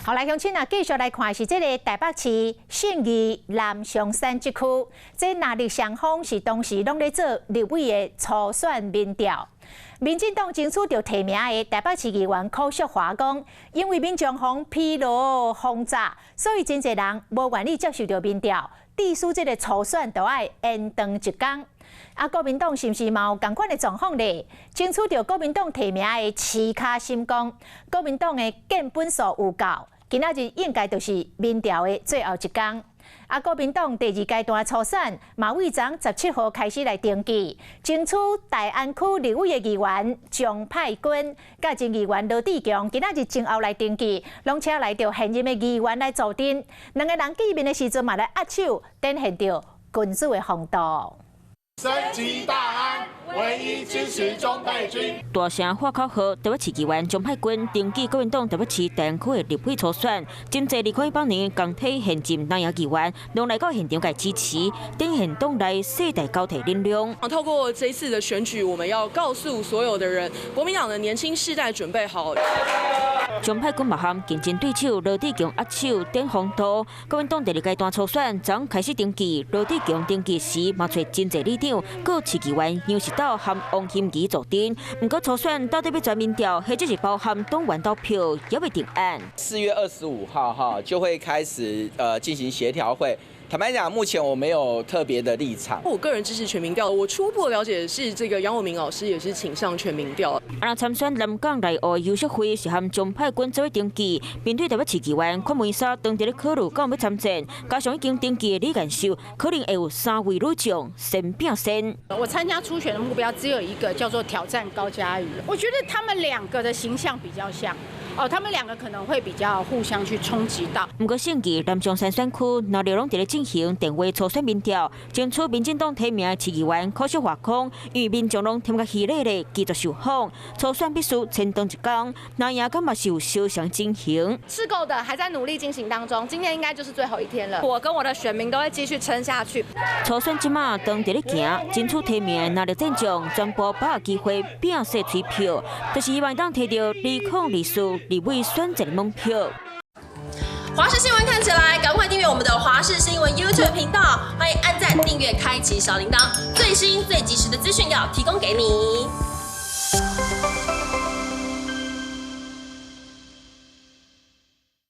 好，來，鄉親啊，繼續來看是這个台北市信義南松山這區，這藍綠雙方是同時攏咧做立委的初選民調。民進黨爭取著提名的台北市議員柯淑華講，因為民眾予疲勞轟炸，所以真濟人無願意接受著民調，致使這个初選都愛延長一工。啊，國民黨是毋是嘛有仝款的狀況咧？爭取著國民黨提名的徐卡心講，國民黨的建本數有夠，今仔日應該就是民調的最後一工。啊，國民黨第二階段初選，嘛對昨17號開始來登記，爭取大安區立委的議員鍾沛君，佮前議員羅智強，今仔日前後來登記，攏請來著現任的議員來助陣。兩个人見面的時陣嘛來握手，展現著君子的風度。升級大安，唯一支持鍾沛君。大聲喊口號，台北市議員鍾沛君登記國民黨台北市大安區的立委初選，真濟2018年共替現任南陽議員，攏來到現場共支持，展現黨內世代交替力量。透過這一次的選舉，我們要告訴所有的人，國民黨的年輕世代準備好。鍾沛君嘛和競爭對手羅智強握手展風度。國民黨第二階段初選昨開始登記，羅智強登記時嘛揣真濟里長、閣市議員楊石斗和王欣怡助陣。毋過初選到底欲全民調，或者是包含黨員投票，猶未定案。 4月25號哈就會開始進行協調會。坦白講，目前我沒有特別的立場。我個人支持全民調。我初步了解是，這個楊永明老師也是傾向全民調。啊，參選南港內湖游淑慧是和鍾沛君做伙登記，面對台北市議員鄺梅莎，當佇咧考慮敢欲參戰，加上已經登記的李彥秀，可能會有三位女將先拼先。我參加初選的目標只有一個，叫做挑戰高嘉瑜。我覺得他們兩個的形象比較像。哦，他們兩個可能會比較互相去衝擊到。毋過，信義南松山選區，藍綠攏佇咧進行電話初選民調，爭取民進黨提名的市議員柯淑華講，因為民眾攏添甲虛禮咧，拒絕受訪，初選必須延長一工，藍營敢嘛是有相像情形。是夠的，還在努力進行當中，今天應該就是最後一天了。我跟我的選民都會繼續撐下去。初選這馬當佇咧行，爭取提名的藍綠戰將全部把握機會拼勢催票，就是希望當提著2024立委選戰的門票。華視新聞看起來，趕快訂閱我們的華視新聞 YouTube 頻道，歡迎按讚、訂閱、開啟小鈴鐺，最新最及時的資訊要提供給你。